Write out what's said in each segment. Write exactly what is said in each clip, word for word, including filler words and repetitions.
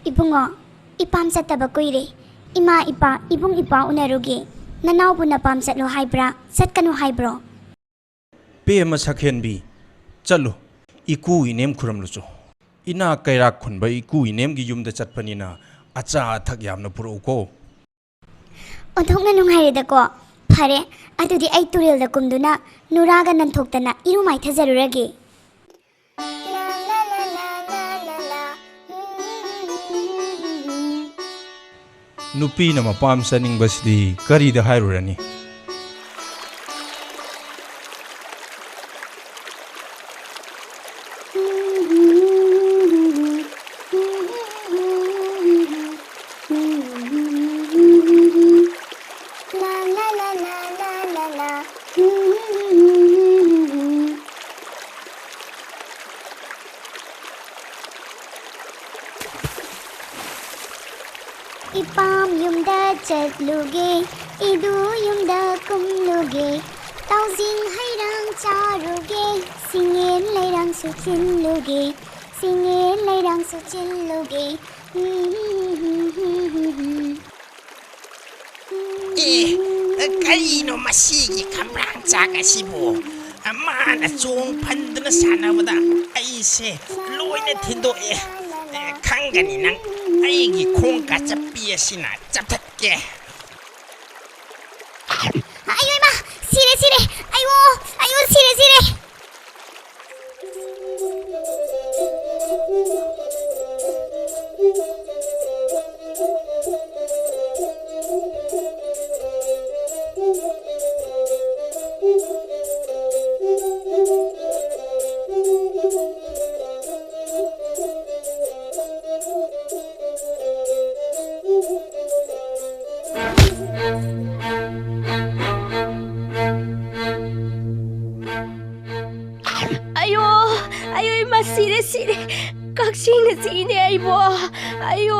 ꯏꯕꯨꯡꯉꯣ, ꯏꯄꯥꯝ ꯆꯠꯇꯕ ꯀꯨꯏꯔꯦ꯫ ꯏꯃꯥ, ꯏꯄꯥ, ꯏꯕꯨꯡ, ꯏꯄ꯭ꯋꯥ ꯎꯅꯔꯨꯒꯦ꯫ ꯅꯅꯥꯎꯕꯨ ꯅꯄꯥꯝ ꯆꯠꯂꯣ ꯍꯥꯏꯕ꯭ꯔꯥ, ꯆꯠꯀꯅꯨ ꯍꯥꯏꯕ꯭ꯔꯣ? ꯄꯦꯝꯃ ꯁꯛꯍꯦꯟꯕꯤ, ꯆꯠꯂꯨ꯫ ꯏꯀꯨ ꯏꯅꯦꯝ ꯈꯨꯔꯝꯂꯨꯆꯣ꯫ ꯏꯅꯥꯛ ꯀꯩꯔꯥꯛ ꯈꯨꯟꯕ ꯏꯀꯨ ꯏꯅꯦꯝꯒꯤ ꯌꯨꯝꯗ ꯆꯠꯄꯅꯤꯅ ꯑꯆꯥ ꯑꯊꯛ ꯌꯥꯝꯅ ꯄꯨꯔꯛꯎꯀꯣ꯫ ꯑꯣꯟꯊꯣꯛꯅ ꯅꯨꯡꯉꯥꯏꯔꯦꯗꯀꯣ꯫ ꯐꯔꯦ, ꯑꯗꯨꯗꯤ ꯑꯩ ꯇꯨꯔꯦꯜꯗ ꯀꯨꯝꯗꯨꯅ ꯅꯨꯔꯥꯒ ꯅꯟꯊꯣꯛꯇꯅ ꯏꯔꯨ ꯃꯥꯏꯊꯖꯔꯨꯔꯒꯦ꯫ ꯅꯨꯄꯤꯅ ꯃꯄꯥꯝ ꯆꯠꯅꯤꯡꯕꯁꯤꯗꯤ ꯀꯔꯤꯗ ꯍꯥꯏꯔꯨꯔꯅꯤ? ꯏꯄꯥꯝ ꯌꯨꯝꯗ ꯆꯠꯂꯨꯒꯦ, ꯏꯗꯨ ꯌꯨꯝꯗ ꯀꯨꯝꯂꯨꯒꯦ, ꯇꯥꯎꯖꯤꯡ ꯍꯩꯔꯥꯡ ꯆꯥꯔꯨꯒꯦ, ꯁꯤꯡꯉꯦꯟ ꯂꯩꯔꯥꯡꯁꯨ ꯆꯤꯜꯂꯨꯒꯦ, ꯁꯤꯡꯉꯦꯟ ꯂꯩꯔꯥꯡꯁꯨ ꯆꯤꯜꯂꯨꯒꯦ꯫ ꯑꯦ, ꯀꯔꯤꯅꯣ ꯃꯁꯤꯒꯤ ꯈꯝꯕ꯭ꯔꯥꯡ ꯆꯥꯛ ꯑꯁꯤꯕꯨ? ꯃꯥꯅ ꯆꯣꯡ ꯐꯟꯗꯨꯅ ꯁꯥꯟꯅꯕꯗ ꯑꯩꯁꯦ ꯂꯣꯏꯅ ꯊꯤꯟꯗꯣꯛꯑꯦ꯫ ꯑꯦ, ꯈꯪꯒꯅꯤ ꯅꯪ, ꯑꯩꯒꯤ ꯈꯣꯡ ꯀꯥꯆꯞꯄꯤ ꯑꯁꯤꯅ ꯆꯞꯊꯠꯀꯦ꯫ ꯑꯌꯣ ꯏꯃꯥ! ꯁꯤꯔꯦ, ꯁꯤꯔꯦ! ꯑꯌꯣ! ꯑꯌꯣ! ꯁꯤꯔꯦ, ꯁꯤꯔꯦ! ꯑꯌꯣ! ꯑꯌꯣ ꯏꯃꯥ! ꯁꯤꯔꯦ, ꯁꯤꯔꯦ! ꯀꯛꯆꯦꯡꯅ ꯆꯤꯛꯏꯅꯦ ꯑꯩꯕꯣ! ꯑꯌꯣ!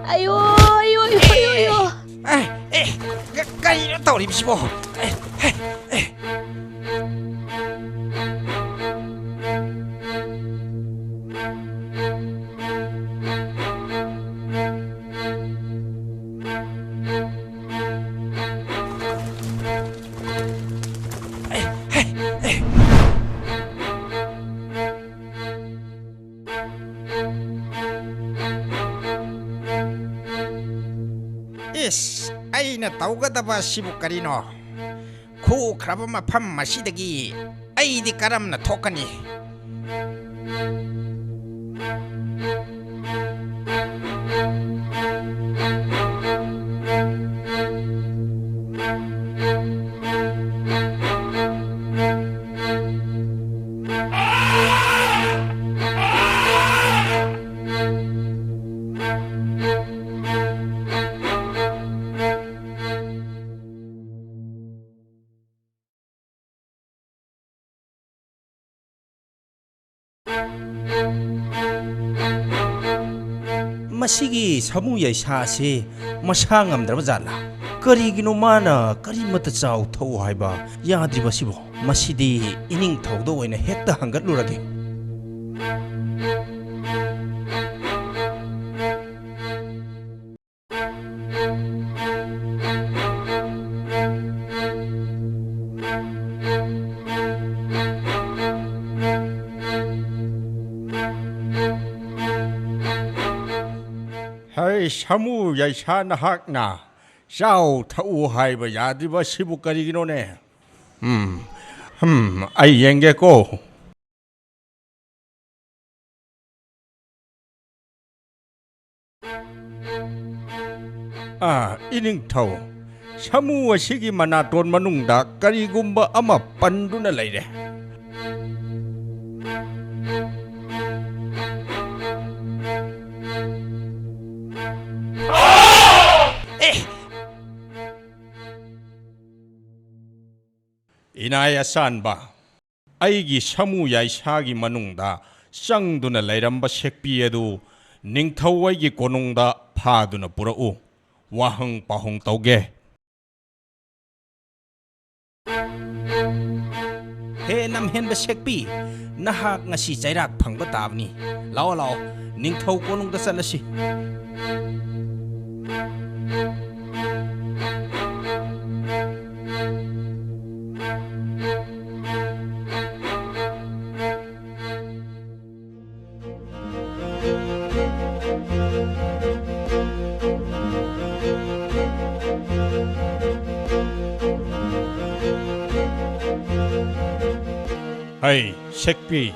ꯑꯌꯣ! ꯑꯌꯣ! ꯑꯌꯣ! ꯑꯌꯣ! ꯑꯦ, ꯑꯦ, ꯀ-, ꯀꯔꯤꯅꯣ ꯇꯧꯔꯤꯕꯁꯤꯕꯣ? ꯑꯦ, ꯑꯦ, ꯑꯦ꯫ ꯏꯁ, ꯑꯩꯅ ꯇꯧꯒꯗꯕ ꯑꯁꯤꯕꯨ ꯀꯔꯤꯅꯣ? ꯈꯨꯈ꯭ꯔꯕ ꯃꯐꯝ ꯑꯁꯤꯗꯒꯤ ꯑꯩꯗꯤ ꯀꯔꯝꯅ ꯊꯣꯛꯀꯅꯤ? ꯃꯁꯤꯒꯤ ꯁꯥꯃꯨ ꯌꯥꯏꯁꯥ ꯑꯁꯤ ꯃꯁꯥ ꯉꯝꯗ꯭ꯔꯕ ꯖꯥꯠꯂꯥ? ꯀꯔꯤꯒꯤꯅꯣ ꯃꯥꯅ ꯀꯔꯤꯃꯠꯇ ꯆꯥꯎ ꯊꯛꯎ ꯍꯥꯏꯕ ꯌꯥꯗ꯭ꯔꯤꯕꯁꯤꯕꯣ? ꯃꯁꯤꯗꯤ ꯏꯅꯤꯡꯊꯧꯗ ꯑꯣꯏꯅ ꯍꯦꯛꯇ ꯍꯪꯒꯠꯂꯨꯔꯒꯦ꯫ ꯍꯩ, ꯁꯥꯃꯨ ꯌꯥꯏꯁꯥ, ꯅꯍꯥꯛꯅ ꯆꯥꯎ ꯊꯛꯎ ꯍꯥꯏꯕ ꯌꯥꯗ꯭ꯔꯤꯕ ꯑꯁꯤꯕꯨ ꯀꯔꯤꯒꯤꯅꯣꯅꯦ? ꯎꯝ, ꯎꯝ, ꯑꯩ ꯌꯦꯡꯒꯦꯀꯣ꯫ ꯑꯥ, ꯏꯅꯤꯡꯊꯧ, ꯁꯥꯃꯨ ꯑꯁꯤꯒꯤ ꯃꯅꯥꯇꯣꯟ ꯃꯅꯨꯡꯗ ꯀꯔꯤꯒꯨꯝꯕ ꯑꯃ ꯄꯟꯗꯨꯅ ꯂꯩꯔꯦ꯫ ꯑꯦ! ꯏꯅꯥꯏ ꯑꯁꯥꯟꯕ, ꯑꯩꯒꯤ ꯁꯥꯃꯨ ꯌꯥꯏꯁꯥꯒꯤ ꯃꯅꯨꯡꯗ ꯆꯪꯗꯨꯅ ꯂꯩꯔꯝꯕ ꯁꯦꯛꯄꯤ ꯑꯗꯨ ꯅꯤꯡꯊꯧ ꯑꯩꯒꯤ ꯀꯣꯅꯨꯡꯗ ꯐꯥꯗꯨꯅ ꯄꯨꯔꯛꯎ꯫ ꯋꯥꯍꯪ ꯄꯥꯎꯍꯪ ꯇꯧꯒꯦ꯫ ꯍꯦ ꯂꯝꯍꯦꯟꯕ ꯁꯦꯛꯄꯤ, ꯅꯍꯥꯛ ꯉꯁꯤ ꯆꯩꯔꯥꯛ ꯐꯪꯕ ꯇꯥꯕꯅꯤ꯫ ꯂꯥꯛꯑꯣ, ꯂꯥꯛꯑꯣ, ꯅꯤꯡꯊꯧ ꯀꯣꯅꯨꯡꯗ ꯆꯠꯂꯁꯤ꯫ ꯍꯩ, ꯁꯦꯛꯄꯤ,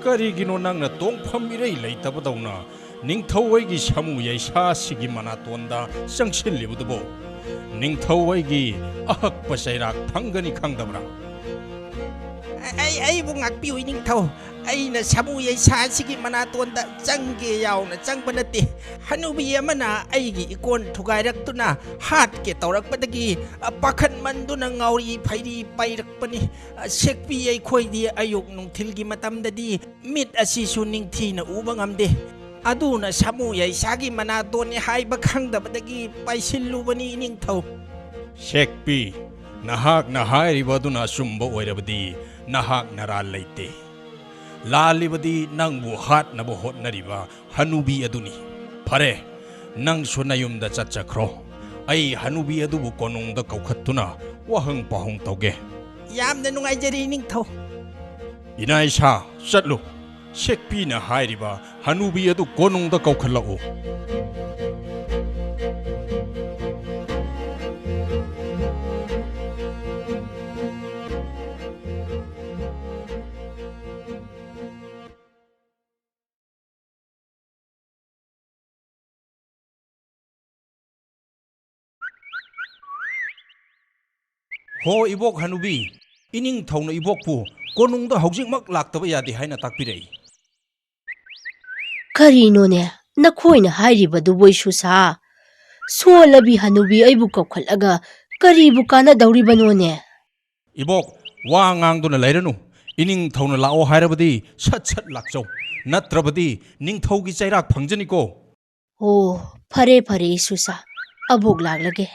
ꯀꯔꯤꯒꯤꯅꯣ ꯅꯪꯅ ꯇꯣꯡꯐꯝ ꯏꯔꯩ ꯂꯩꯇꯕꯗꯧꯅ ꯅꯤꯡꯊꯧ ꯑꯩꯒꯤ ꯁꯥꯃꯨ ꯌꯩꯁꯥꯁꯤꯒꯤ ꯃꯅꯥꯇꯣꯟꯗ ꯆꯪꯁꯤꯜꯂꯤꯕꯗꯨꯕꯣ? ꯅꯤꯡꯊꯧ ꯑꯩꯒꯤ ꯑꯍꯛꯄ ꯆꯩꯔꯥꯛ ꯐꯪꯒꯅꯤ ꯈꯪꯗꯕ꯭ꯔꯥ? ꯑꯩ, ꯑꯩꯕꯨ ꯉꯥꯛꯄꯤꯌꯨ, ꯏꯅꯤꯡꯊꯧ꯫ ꯑꯩꯅ ꯁꯥꯃꯨ ꯌꯩꯁꯥꯁꯤꯒꯤ ꯃꯅꯥꯇꯣꯟꯗ ꯆꯪꯒꯦ ꯌꯥꯎꯅ ꯆꯪꯕ ꯅꯠꯇꯦ꯫ ꯍꯅꯨꯕꯤ ꯑꯃꯅ ꯑꯩꯒꯤ ꯏꯀꯣꯟ ꯊꯨꯒꯥꯏꯔꯛꯇꯨꯅ ꯍꯥꯠꯀꯦ ꯇꯧꯔꯛꯄꯗꯒꯤ, ꯑ, ꯄꯥꯈꯠꯃꯟꯗꯨꯅ ꯉꯥꯎꯔꯤ ꯐꯩꯔꯤ ꯄꯩꯔꯛꯄꯅꯤ꯫ ꯑ, ꯁꯦꯛꯄꯤ, ꯑꯩꯈꯣꯏꯗꯤ ꯑꯌꯨꯛ ꯅꯨꯡꯊꯤꯜꯒꯤ ꯃꯇꯝꯗꯗꯤ ꯃꯤꯠ ꯑꯁꯤꯁꯨ ꯅꯤꯡꯊꯤꯅ ꯎꯕ ꯉꯝꯗꯦ꯫ ꯑꯗꯨꯅ ꯁꯥꯃꯨ ꯌꯩꯁꯥꯒꯤ ꯃꯅꯥꯇꯣꯟꯅꯤ ꯍꯥꯏꯕ ꯈꯪꯗꯕꯗꯒꯤ ꯄꯥꯏꯁꯤꯜꯂꯨꯕꯅꯤ, ꯏꯅꯤꯡꯊꯧ꯫ ꯁꯦꯛꯄꯤ, ꯅꯍꯥꯛꯅ ꯍꯥꯏꯔꯤꯕ ꯑꯗꯨꯅ ꯑꯆꯨꯝꯕ ꯑꯣꯏꯔꯕꯗꯤ ꯅꯍꯥꯛ ꯅꯔꯥꯜ ꯂꯩꯇꯦ꯫ ꯂꯥꯜꯂꯤꯕꯗꯤ ꯅꯪꯕꯨ ꯍꯥꯠꯅꯕ ꯍꯣꯠꯅꯔꯤꯕ ꯍꯅꯨꯕꯤ ꯑꯗꯨꯅꯤ꯫ ꯐꯔꯦ, ꯅꯪꯁꯨ ꯅꯌꯨꯝꯗ ꯆꯠꯆꯈ꯭ꯔꯣ꯫ ꯑꯩ ꯍꯅꯨꯕꯤ ꯑꯗꯨꯕꯨ ꯀꯣꯅꯨꯡꯗ ꯀꯧꯈꯠꯇꯨꯅ ꯋꯥꯍꯪ ꯄꯥꯎꯍꯪ ꯇꯧꯒꯦ꯫ ꯌꯥꯝꯅ ꯅꯨꯡꯉꯥꯏꯖꯔꯦ, ꯏꯅꯤꯡꯊꯧ꯫ ꯏꯅꯥꯏꯁꯥ, ꯆꯠꯂꯨ꯫ ꯁꯦꯛꯄꯤꯅ ꯍꯥꯏꯔꯤꯕ ꯍꯅꯨꯕꯤ ꯑꯗꯨ ꯀꯣꯅꯨꯡꯗ ꯀꯧꯈꯠꯂꯛꯎ꯫ ꯍꯣ, ꯏꯕꯣꯛ ꯍꯅꯨꯕꯤ, ꯏꯅꯤꯡꯊꯧꯅ ꯏꯕꯣꯛꯄꯨ ꯀꯣꯅꯨꯡꯗ ꯍꯧꯖꯤꯛꯃꯛ ꯂꯥꯛꯇꯕ ꯌꯥꯗꯦ ꯍꯥꯏꯅ ꯇꯥꯛꯄꯤꯔꯛꯏ꯫ ꯀꯔꯤꯅꯣꯅꯦ ꯅꯈꯣꯏꯅ ꯍꯥꯏꯔꯤꯕꯗꯨꯕꯨ, ꯏꯁꯨꯁꯥ? ꯁꯣꯜꯂꯕꯤ ꯍꯅꯨꯕꯤ ꯑꯩꯕꯨ ꯀꯧꯈꯠꯂꯒ ꯀꯔꯤꯕꯨ ꯀꯥꯟꯅꯗꯧꯔꯤꯕꯅꯣꯅꯦ? ꯏꯕꯣꯛ, ꯋꯥ ꯉꯥꯡꯗꯨꯅ ꯂꯩꯔꯅꯨ꯫ ꯏꯅꯤꯡꯊꯧꯅ ꯂꯥꯛꯑꯣ ꯍꯥꯏꯔꯕꯗꯤ ꯁꯠ ꯁꯠ ꯂꯥꯛꯆꯧ, ꯅꯠꯇ꯭ꯔꯕꯗꯤ ꯅꯤꯡꯊꯧꯒꯤ ꯆꯩꯔꯥꯛ ꯐꯪꯖꯅꯤꯀꯣ꯫ ꯑꯣ, ꯐꯔꯦ, ꯐꯔꯦ, ꯏꯁꯨꯁꯥ, ꯑꯕꯣꯛ ꯂꯥꯛꯂꯒꯦ꯫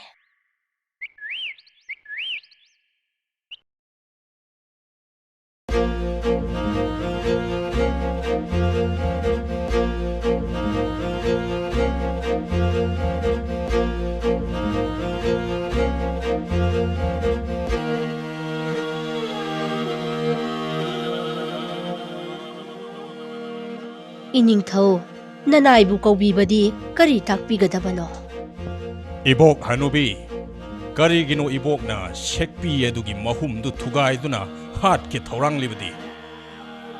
ꯏꯅꯤꯡꯊꯧ, ꯅꯅꯥꯏꯕꯨ ꯀꯧꯕꯤꯕꯗꯤ ꯀꯔꯤ ꯇꯥꯛꯄꯤꯒꯗꯕꯅꯣ? ꯏꯕꯣꯛ ꯍꯅꯨꯕꯤ, ꯀꯔꯤꯒꯤꯅꯣ ꯏꯕꯣꯛꯅ ꯁꯦꯛꯄꯤ ꯑꯗꯨꯒꯤ ꯃꯍꯨꯝꯗꯨ ꯊꯨꯒꯥꯏꯗꯨꯅ ꯍꯥꯠꯀꯦ ꯊꯧꯔꯥꯡꯂꯤꯕꯗꯤ?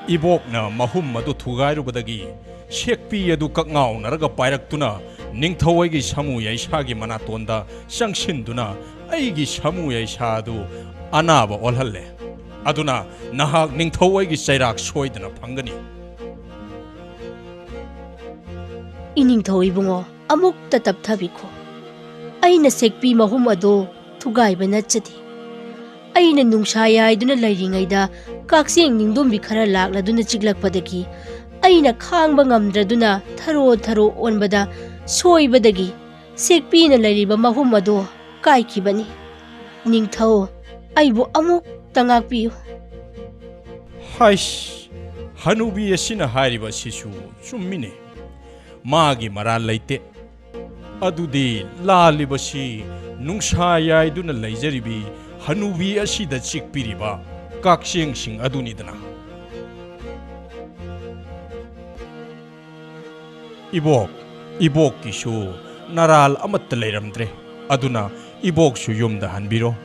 ꯏꯕꯣꯛꯅ ꯃꯍꯨꯝ ꯑꯗꯨ ꯊꯨꯒꯥꯏꯔꯨꯕꯗꯒꯤ ꯁꯦꯛꯄꯤ ꯑꯗꯨ ꯀꯛꯉꯥꯎꯅꯔꯒ ꯄꯥꯏꯔꯛꯇꯨꯅ ꯅꯤꯡꯊꯧ ꯑꯩꯒꯤ ꯁꯥꯃꯨ ꯌꯥꯏꯁꯥꯒꯤ ꯃꯅꯥꯇꯣꯟꯗ ꯆꯪꯁꯤꯟꯗꯨꯅ ꯑꯩꯒꯤ ꯁꯥꯃꯨ ꯌꯥꯏꯁꯥ ꯑꯗꯨ ꯑꯅꯥꯕ ꯑꯣꯜꯍꯜꯂꯦ꯫ ꯑꯗꯨꯅ ꯅꯍꯥꯛ ꯅꯤꯡꯊꯧ ꯑꯩꯒꯤ ꯆꯩꯔꯥꯛ ꯁꯣꯏꯗꯅ ꯐꯪꯒꯅꯤ꯫ ꯏꯅꯤꯡꯊꯧ ꯏꯕꯨꯡꯉꯣ, ꯑꯃꯨꯛꯇ ꯇꯞꯊꯕꯤꯈꯣ꯫ ꯑꯩꯅ ꯁꯦꯛꯄꯤ ꯃꯍꯨꯝ ꯑꯗꯨ ꯊꯨꯒꯥꯏꯕ ꯅꯠꯆꯗꯦ꯫ ꯑꯩꯅ ꯅꯨꯡꯁꯥ ꯌꯥꯏꯗꯨꯅ ꯂꯩꯔꯤꯉꯩꯗ ꯀꯛꯆꯦꯡ ꯅꯤꯡꯗꯣꯝꯕꯤ ꯈꯔ ꯂꯥꯛꯂꯗꯨꯅ ꯆꯤꯛꯂꯛꯄꯗꯒꯤ ꯑꯩꯅ ꯈꯥꯡꯕ ꯉꯝꯗ꯭ꯔꯗꯨꯅ ꯊꯔꯣ ꯊꯔꯣ ꯑꯣꯟꯕꯗ ꯁꯣꯏꯕꯗꯒꯤ ꯁꯦꯛꯄꯤꯅ ꯂꯩꯔꯤꯕ ꯃꯍꯨꯝ ꯑꯗꯨ ꯀꯥꯏꯈꯤꯕꯅꯤ꯫ ꯅꯤꯡꯊꯧ, ꯑꯩꯕꯨ ꯑꯃꯨꯛꯇ ꯉꯥꯛꯄꯤꯌꯨ꯫ ꯍꯥꯏꯁ, ꯍꯅꯨꯕꯤ ꯑꯁꯤꯅ ꯍꯥꯏꯔꯤꯕ ꯑꯁꯤꯁꯨ ꯆꯨꯝꯃꯤꯅꯦ꯫ ꯃꯥꯒꯤ ꯃꯔꯥꯜ ꯂꯩꯇꯦ꯫ ꯑꯗꯨꯗꯤ ꯂꯥꯜꯂꯤꯕꯁꯤ ꯅꯨꯡꯁꯥ ꯌꯥꯏꯗꯨꯅ ꯂꯩꯖꯔꯤꯕꯤ ꯍꯅꯨꯕꯤ ꯑꯁꯤꯗ ꯆꯤꯛꯄꯤꯔꯤꯕ ꯀꯛꯆꯦꯡꯁꯤꯡ ꯑꯗꯨꯅꯤꯗꯅ꯫ ꯏꯕꯣꯛ, ꯏꯕꯣꯛꯀꯤꯁꯨ ꯅꯔꯥꯜ ꯑꯃꯠꯇ ꯂꯩꯔꯝꯗ꯭ꯔꯦ꯫ ꯑꯗꯨꯅ ꯏꯕꯣꯛꯁꯨ ꯌꯨꯝꯗ ꯍꯟꯕꯤꯔꯣ꯫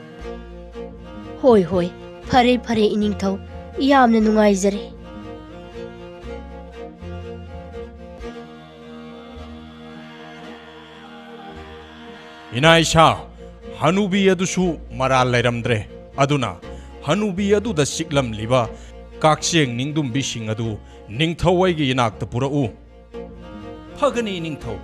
ꯍꯣꯏ, ꯍꯣꯏ, ꯐꯔꯦ, ꯐꯔꯦ, ꯏꯅꯤꯡꯊꯧ, ꯌꯥꯝꯅ ꯅꯨꯡꯉꯥꯏꯖꯔꯦ꯫ ꯏꯅꯥ ꯏꯁꯥ, ꯍꯅꯨꯕꯤ ꯑꯗꯨꯁꯨ ꯃꯔꯥꯜ ꯂꯩꯔꯝꯗ꯭ꯔꯦ꯫ ꯑꯗꯨꯅ ꯍꯅꯨꯕꯤ ꯑꯗꯨꯗ ꯆꯤꯛꯂꯝꯂꯤꯕ ꯀꯛꯆꯦꯡ ꯅꯤꯡꯗꯨꯝꯕꯤꯁꯤꯡ ꯑꯗꯨ ꯅꯤꯡꯊꯧ ꯑꯩꯒꯤ ꯏꯅꯥꯛꯇ ꯄꯨꯔꯛꯎ꯫ ꯐꯒꯅꯤ, ꯅꯤꯡꯊꯧ꯫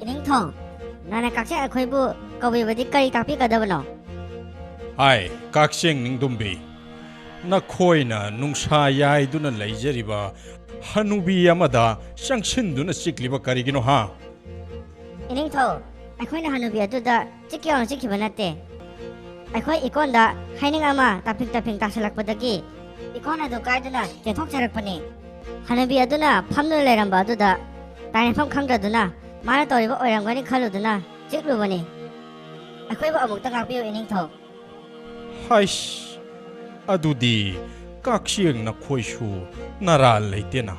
ꯏꯅꯤꯡꯊꯧ, ꯅꯅ ꯀꯛꯆꯦꯡ ꯑꯩꯈꯣꯏꯕꯨ ꯀꯧꯕꯤꯕꯗꯤ ꯀꯔꯤ ꯇꯥꯛꯄꯤꯒꯗꯕꯅꯣ? ꯍꯥꯏ, ꯀꯛꯆꯦꯡ ꯅꯤꯡꯗꯨꯝꯕꯤ, ꯅꯈꯣꯏꯅ ꯅꯨꯡꯁꯥ ꯌꯥꯏꯗꯨꯅ ꯂꯩꯖꯔꯤꯕ ꯍꯅꯨꯕꯤ ꯑꯃꯗ ꯆꯪꯁꯤꯟꯗꯨꯅ ꯆꯤꯛꯂꯤꯕ ꯀꯔꯤꯒꯤꯅꯣ, ꯍꯥ? ꯏꯅꯤꯡꯊꯧ, ꯑꯩꯈꯣꯏꯅ ꯍꯅꯨꯕꯤ ꯑꯗꯨꯗ ꯆꯤꯛꯀꯦ ꯌꯥꯎꯅ ꯆꯤꯛꯈꯤꯕ ꯅꯠꯇꯦ꯫ ꯑꯩꯈꯣꯏ ꯏꯀꯣꯟꯗ ꯍꯩꯅꯤꯡ ꯑꯃ ꯇꯥꯐꯤꯡ ꯇꯥꯐꯤꯡ ꯇꯥꯁꯤꯜꯂꯛꯄꯗꯒꯤ ꯏꯀꯣꯟ ꯑꯗꯨ ꯀꯥꯏꯗꯨꯅ ꯆꯦꯟꯊꯣꯛꯆꯔꯛꯄꯅꯤ꯫ ꯍꯅꯨꯕꯤ ꯑꯗꯨꯅ ꯐꯝꯗꯨꯅ ꯂꯩꯔꯝꯕ ꯑꯗꯨꯗ ꯇꯥꯏꯅꯐꯝ ꯈꯪꯗꯗꯨꯅ ꯃꯥꯅ ꯇꯧꯔꯤꯕ ꯑꯣꯏꯔꯝꯒꯅꯤ ꯈꯜꯂꯨꯗꯨꯅ ꯆꯤꯛꯂꯨꯕꯅꯤ꯫ ꯑꯩꯈꯣꯏꯕꯨ ꯑꯃꯨꯛꯇ ꯉꯥꯛꯄꯤꯌꯨ, ꯏꯅꯤꯡꯊꯧ꯫ ꯑꯩꯁ, ꯑꯗꯨꯗꯤ ꯀꯛꯆꯦꯡ ꯅꯈꯣꯏꯁꯨ ꯅꯔꯥꯜ ꯂꯩꯇꯦꯅ꯫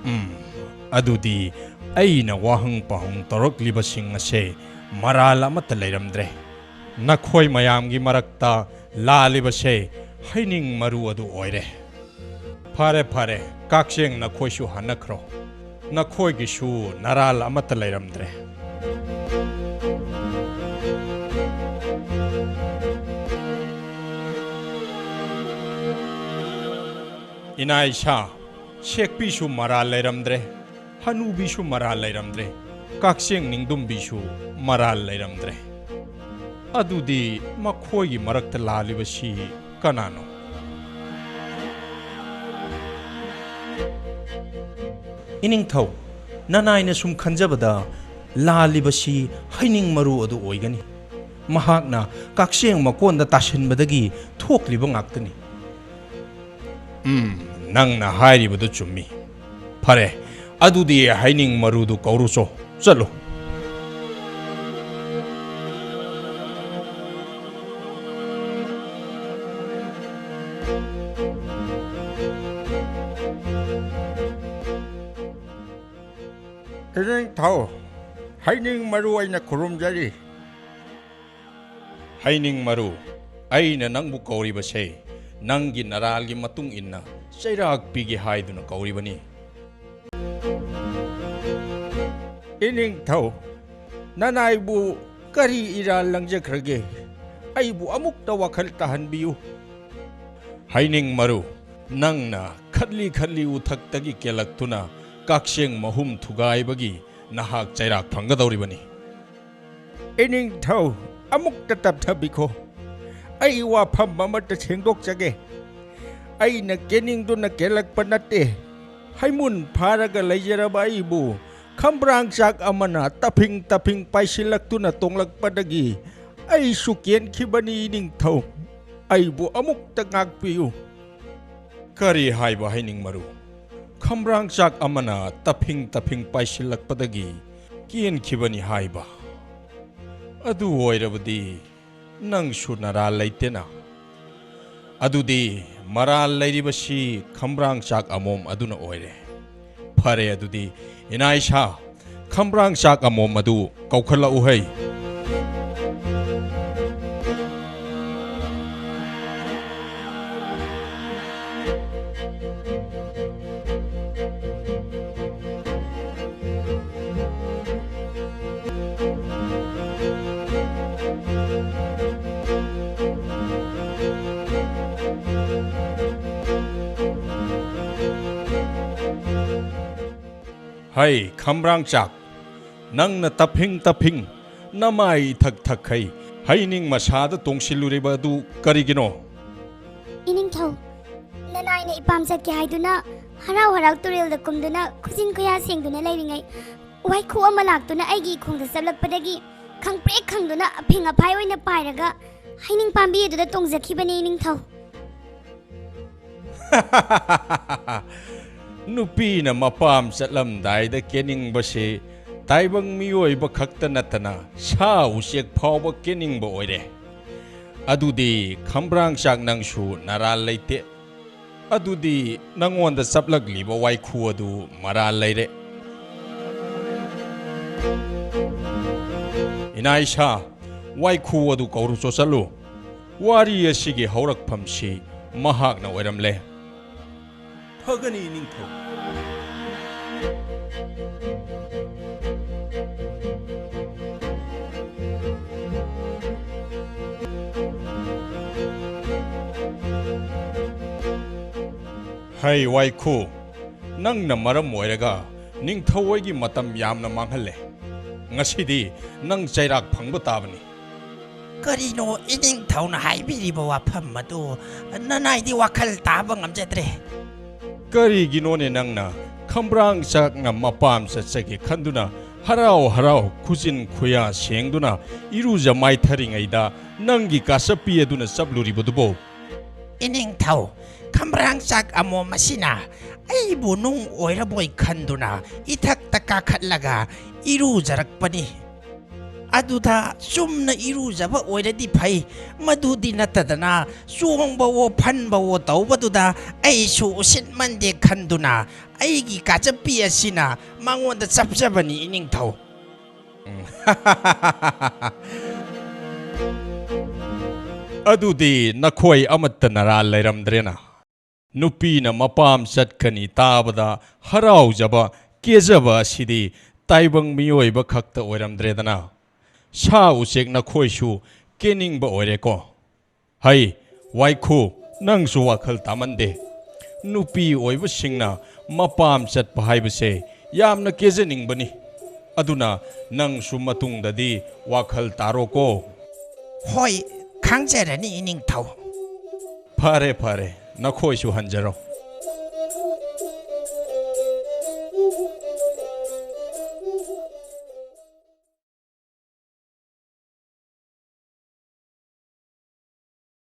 ꯎꯝ, ꯑꯗꯨꯗꯤ ꯑꯩꯅ ꯋꯥꯍꯪ ꯄꯥꯎꯍꯪ ꯇꯧꯔꯛꯂꯤꯕꯁꯤꯡ ꯑꯁꯦ ꯃꯔꯥꯜ ꯑꯃꯠꯇ ꯂꯩꯔꯝꯗ꯭ꯔꯦ꯫ ꯅꯈꯣꯏ ꯃꯌꯥꯝꯒꯤ ꯃꯔꯛꯇ ꯂꯥꯜꯂꯤꯕꯁꯦ ꯍꯩꯅꯤꯡ ꯃꯔꯨ ꯑꯗꯨ ꯑꯣꯏꯔꯦ꯫ ꯐꯔꯦ, ꯐꯔꯦ, ꯀꯛꯆꯦꯡ ꯅꯈꯣꯏꯁꯨ ꯍꯟꯅꯈ꯭ꯔꯣ꯫ ꯅꯈꯣꯏꯒꯤꯁꯨ ꯅꯔꯥꯜ ꯑꯃꯠꯇ ꯂꯩꯔꯝꯗ꯭ꯔꯦ꯫ ꯏꯅꯥ ꯏꯁꯥ, ꯁꯦꯛꯄꯤꯁꯨ ꯃꯔꯥꯜ ꯂꯩꯔꯝꯗ꯭ꯔꯦ, ꯍꯅꯨꯕꯤꯁꯨ ꯃꯔꯥꯜ ꯂꯩꯔꯝꯗ꯭ꯔꯦ, ꯀꯛꯆꯦꯡ ꯅꯤꯡꯗꯨꯝꯕꯤꯁꯨ ꯃꯔꯥꯜ ꯂꯩꯔꯝꯗ꯭ꯔꯦ꯫ ꯑꯗꯨꯗꯤ ꯃꯈꯣꯏꯒꯤ ꯃꯔꯛꯇ ꯂꯥꯜꯂꯤꯕꯁꯤ ꯀꯅꯥꯅꯣ? ꯏꯅꯤꯡꯊꯧ, ꯅꯅꯥꯏꯅ ꯁꯨꯝ ꯈꯟꯖꯕꯗ ꯂꯥꯜꯂꯤꯕꯁꯤ ꯍꯩꯅꯤꯡ ꯃꯔꯨ ꯑꯗꯨ ꯑꯣꯏꯒꯅꯤ꯫ ꯃꯍꯥꯛꯅ ꯀꯛꯆꯦꯡ ꯃꯀꯣꯟꯗ ꯇꯥꯁꯤꯟꯕꯗꯒꯤ ꯊꯣꯛꯂꯤꯕ ꯉꯥꯛꯇꯅꯤ꯫ ꯎꯝ, ꯅꯪꯅ ꯍꯥꯏꯔꯤꯕꯗꯨ ꯆꯨꯝꯃꯤ꯫ ꯐꯔꯦ, ꯑꯗꯨꯗꯤ ꯍꯩꯅꯤꯡ ꯃꯔꯨꯗꯨ ꯀꯧꯔꯨꯆꯣ, ꯆꯠꯂꯨ꯫ ꯏꯅꯤꯡꯊꯧ, ꯍꯩꯅꯤꯡ ꯃꯔꯨ ꯑꯩꯅ ꯈꯨꯔꯨꯝꯖꯔꯤ꯫ ꯍꯩꯅꯤꯡ ꯃꯔꯨ, ꯑꯩꯅ ꯅꯪꯕꯨ ꯀꯧꯔꯤꯕꯁꯦ ꯅꯪꯒꯤ ꯅꯔꯥꯜꯒꯤ ꯃꯇꯨꯡ ꯏꯟꯅ ꯆꯩꯔꯥꯛ ꯄꯤꯒꯦ ꯍꯥꯏꯗꯨꯅ ꯀꯧꯔꯤꯕꯅꯤ꯫ ꯏꯅꯤꯡꯊꯧ, ꯅꯅꯥꯏꯕꯨ ꯀꯔꯤ ꯏꯔꯥꯜ ꯂꯪꯖꯈ꯭ꯔꯒꯦ? ꯑꯩꯕꯨ ꯑꯃꯨꯛꯇ ꯋꯥꯈꯜ ꯇꯥꯍꯟꯕꯤꯌꯨ꯫ ꯍꯩꯅꯤꯡ ꯃꯔꯨ, ꯅꯪꯅ ꯈꯠꯂꯤ ꯈꯠꯂꯤ ꯎꯊꯛꯇꯒꯤ ꯀꯦꯜꯂꯛꯇꯨꯅ ꯀꯛꯆꯦꯡ ꯃꯍꯨꯝ ꯊꯨꯒꯥꯏꯕꯒꯤ ꯅꯍꯥꯛ ꯆꯩꯔꯥꯛ ꯐꯪꯒꯗꯧꯔꯤꯕꯅꯤ꯫ ꯏꯅꯤꯡꯊꯧ, ꯑꯃꯨꯛꯇ ꯇꯞꯊꯕꯤꯈꯣ꯫ ꯑꯩ ꯋꯥꯐꯝ ꯑꯃꯠꯇ ꯁꯦꯡꯗꯣꯛꯆꯒꯦ꯫ ꯑꯩꯅ ꯀꯦꯅꯤꯡꯗꯨꯅ ꯀꯦꯜꯂꯛꯄ ꯅꯠꯇꯦ꯫ ꯍꯩꯃꯨꯟ ꯐꯥꯔꯒ ꯂꯩꯖꯔꯕ ꯑꯩꯕꯨ ꯈꯝꯕ꯭ꯔꯥꯡꯆꯥꯛ ꯑꯃꯅ ꯇꯐꯤꯡ ꯇꯐꯤꯡ ꯄꯥꯏꯁꯤꯜꯂꯛꯇꯨꯅ ꯇꯣꯡꯂꯛꯄꯗꯒꯤ ꯑꯩꯁꯨ ꯀꯦꯟꯈꯤꯕꯅꯤ, ꯏꯅꯤꯡꯊꯧ꯫ ꯑꯩꯕꯨ ꯑꯃꯨꯛꯇ ꯉꯥꯛꯄꯤꯌꯨ꯫ ꯀꯔꯤ ꯍꯥꯏꯕ, ꯍꯩꯅꯤꯡ ꯃꯔꯨ? ꯈꯝꯕ꯭ꯔꯥꯡꯆꯥꯛ ꯑꯃꯅ ꯇꯐꯤꯡ ꯇꯐꯤꯡ ꯄꯥꯏꯁꯤꯜꯂꯛꯄꯗꯒꯤ ꯀꯦꯟꯈꯤꯕꯅꯤ ꯍꯥꯏꯕ? ꯑꯗꯨ ꯑꯣꯏꯔꯕꯗꯤ ꯅꯪꯁꯨ ꯅꯔꯥꯜ ꯂꯩꯇꯦꯅ꯫ ꯑꯗꯨꯗꯤ ꯃꯔꯥꯜ ꯂꯩꯔꯤꯕꯁꯤ ꯈꯝꯕ꯭ꯔꯥꯡ ꯆꯥꯛ ꯑꯃꯣꯝ ꯑꯗꯨꯅ ꯑꯣꯏꯔꯦ꯫ ꯐꯔꯦ, ꯑꯗꯨꯗꯤ ꯏꯅꯥꯏꯁꯥ, ꯈꯝꯕ꯭ꯔꯥꯡ ꯆꯥꯛ ꯑꯃꯣꯝ ꯑꯗꯨ ꯀꯧꯈꯠꯂꯛꯎ ꯍꯩ꯫ ꯍꯩ, ꯈꯝꯕ꯭ꯔꯥꯡ ꯆꯥꯛ, ꯅꯪꯅ ꯇꯞꯐꯤꯡ ꯇꯞꯐꯤꯡ ꯅꯃꯥꯏ ꯏꯊꯛ ꯊꯛꯈꯩ ꯍꯩꯅꯤꯡ ꯃꯁꯥꯗ ꯇꯣꯡꯁꯤꯜꯂꯨꯔꯤꯕ ꯑꯗꯨ ꯀꯔꯤꯒꯤꯅꯣ? ꯏꯅꯤꯡꯊꯧ, ꯅꯅꯥꯏꯅ ꯏꯄꯥꯝ ꯆꯠꯀꯦ ꯍꯥꯏꯗꯨꯅ ꯍꯔꯥꯎ ꯍꯔꯥꯎ ꯇꯨꯔꯦꯜꯗ ꯀꯨꯝꯗꯨꯅ ꯈꯨꯖꯤꯟ ꯈꯨꯌꯥ ꯁꯦꯡꯗꯨꯅ ꯂꯩꯔꯤꯉꯩ, ꯋꯥꯏꯈꯨ ꯑꯃ ꯂꯥꯛꯇꯨꯅ ꯑꯩꯒꯤ ꯏꯈꯣꯡꯗ ꯆꯞꯂꯛꯄꯗꯒꯤ ꯈꯪꯄ꯭ꯔꯦꯛ ꯈꯪꯗꯨꯅ ꯑꯐꯤꯡ ꯑꯐꯥꯏ ꯑꯣꯏꯅ ꯄꯥꯏꯔꯒ ꯍꯩꯅꯤꯡ ꯄꯥꯝꯕꯤ ꯑꯗꯨꯗ ꯇꯣꯡꯖꯈꯤꯕꯅꯤ, ꯏꯅꯤꯡꯊꯧ꯫ ꯅꯨꯄꯤꯅ ꯃꯄꯥꯝ ꯆꯠꯂꯝꯗꯥꯏꯗ ꯀꯦꯅꯤꯡꯕꯁꯤ ꯇꯥꯏꯕꯪ ꯃꯤꯑꯣꯏꯕ ꯈꯛꯇ ꯅꯠꯇꯅ ꯁꯥ ꯎꯆꯦꯛ ꯐꯥꯎꯕ ꯀꯦꯅꯤꯡꯕ ꯑꯣꯏꯔꯦ꯫ ꯑꯗꯨꯗꯤ ꯈꯝꯕ꯭ꯔꯥꯡ ꯆꯥꯛ, ꯅꯪꯁꯨ ꯅꯔꯥꯜ ꯂꯩꯇꯦ꯫ ꯑꯗꯨꯗꯤ ꯅꯪꯉꯣꯟꯗ ꯆꯞꯂꯛꯂꯤꯕ ꯋꯥꯏꯈꯨ ꯑꯗꯨ ꯃꯔꯥꯜ ꯂꯩꯔꯦ꯫ ꯏꯅꯥꯏꯁꯥ, ꯋꯥꯏꯈꯨ ꯑꯗꯨ ꯀꯧꯔꯨꯆꯣ ꯆꯠꯂꯨ꯫ ꯋꯥꯔꯤ ꯑꯁꯤꯒꯤ ꯍꯧꯔꯛꯐꯝꯁꯤ ꯃꯍꯥꯛꯅ ꯑꯣꯏꯔꯝꯂꯦ꯫ ꯐꯒꯅꯤ, ꯅꯤꯡꯊꯧ꯫ ꯍꯩ ꯋꯥꯏꯈꯨ, ꯅꯪꯅ ꯃꯔꯝ ꯑꯣꯏꯔꯒ ꯅꯤꯡꯊꯧ ꯍꯣꯏꯒꯤ ꯃꯇꯝ ꯌꯥꯝꯅ ꯃꯥꯡꯍꯜꯂꯦ꯫ ꯉꯁꯤꯗꯤ ꯅꯪ ꯆꯩꯔꯥꯛ ꯐꯪꯕ ꯇꯥꯕꯅꯤ꯫ ꯀꯔꯤꯅꯣ ꯏꯅꯤꯡꯊꯧꯅ ꯍꯥꯏꯕꯤꯔꯤꯕ ꯋꯥꯐꯝ ꯑꯗꯨ? ꯅꯅꯥꯏꯗꯤ ꯋꯥꯈꯜ ꯇꯥꯕ ꯉꯝꯖꯗ꯭ꯔꯦ꯫ ꯀꯔꯤꯒꯤꯅꯣꯅꯦ ꯅꯪꯅ ꯈꯝꯕ꯭ꯔꯥꯡ ꯆꯥꯛꯅ ꯃꯄꯥꯝ ꯆꯠꯆꯒꯦ ꯈꯟꯗꯨꯅ ꯍꯔꯥꯎ ꯍꯔꯥꯎ ꯈꯨꯖꯤꯟ ꯈꯨꯌꯥ ꯁꯦꯡꯗꯨꯅ ꯏꯔꯨꯖ ꯃꯥꯏꯊꯔꯤꯉꯩꯗ ꯅꯪꯒꯤ ꯀꯥꯆꯞꯄꯤ ꯑꯗꯨꯅ ꯆꯞꯂꯨꯔꯤꯕꯗꯨꯕꯣ? ꯏꯅꯤꯡꯊꯧ, ꯈꯝꯕ꯭ꯔꯥꯡ ꯆꯥꯛ ꯑꯃꯣꯝ ꯑꯁꯤꯅ ꯑꯩꯕꯨ ꯅꯨꯡ ꯑꯣꯏꯔꯕꯣꯏ ꯈꯟꯗꯨꯅ ꯏꯊꯛꯇ ꯀꯥꯈꯠꯂꯒ ꯏꯔꯨꯖꯔꯛꯄꯅꯤ꯫ ꯑꯗꯨꯗ ꯆꯨꯝꯅ ꯏꯔꯨꯖꯕ ꯑꯣꯏꯔꯗꯤ ꯐꯩ꯫ ꯃꯗꯨꯗꯤ ꯅꯠꯇꯗꯅ ꯆꯣꯡꯕꯋꯣ ꯐꯟꯕꯋꯣ ꯇꯧꯕꯗꯨꯗ ꯑꯩꯁꯨ ꯎꯁꯤꯠꯃꯟꯗꯦ ꯈꯟꯗꯨꯅ ꯑꯩꯒꯤ ꯀꯥꯆꯞꯄꯤ ꯑꯁꯤꯅ ꯃꯉꯣꯟꯗ ꯆꯞꯆꯕꯅꯤ, ꯏꯅꯤꯡꯊꯧ꯫ ꯑꯗꯨꯗꯤ ꯅꯈꯣꯏ ꯑꯃꯠꯇ ꯅꯔꯥ ꯂꯩꯔꯝꯗ꯭ꯔꯦꯅ꯫ ꯅꯨꯄꯤꯅ ꯃꯄꯥꯝ ꯆꯠꯀꯅꯤ ꯇꯥꯕꯗ ꯍꯔꯥꯎꯖꯕ, ꯀꯦꯖꯕ ꯑꯁꯤꯗꯤ ꯇꯥꯏꯕꯪ ꯃꯤꯑꯣꯏꯕ ꯈꯛꯇ ꯑꯣꯏꯔꯝꯗ꯭ꯔꯦꯗꯅ꯫ ꯁꯥ ꯎꯆꯦꯛ ꯅꯈꯣꯏꯁꯨ ꯀꯦꯅꯤꯡꯕ ꯑꯣꯏꯔꯦꯀꯣ꯫ ꯍꯩ, ꯋꯥꯏꯈꯨ, ꯅꯪꯁꯨ ꯋꯥꯈꯜ ꯇꯥꯃꯟꯗꯦ꯫ ꯅꯨꯄꯤ ꯑꯣꯏꯕꯁꯤꯡꯅ ꯃꯄꯥꯝ ꯆꯠꯄ ꯍꯥꯏꯕꯁꯦ ꯌꯥꯝꯅ ꯀꯦꯖꯅꯤꯡꯕꯅꯤ꯫ ꯑꯗꯨꯅ ꯅꯪꯁꯨ ꯃꯇꯨꯡꯗꯗꯤ ꯋꯥꯈꯜ ꯇꯥꯔꯣꯀꯣ꯫ ꯍꯣꯏ, ꯈꯪꯖꯔꯅꯤ, ꯏꯅꯤꯡꯊꯧ꯫ ꯐꯔꯦ, ꯐꯔꯦ, ꯅꯈꯣꯏꯁꯨ ꯍꯟꯖꯔꯣ꯫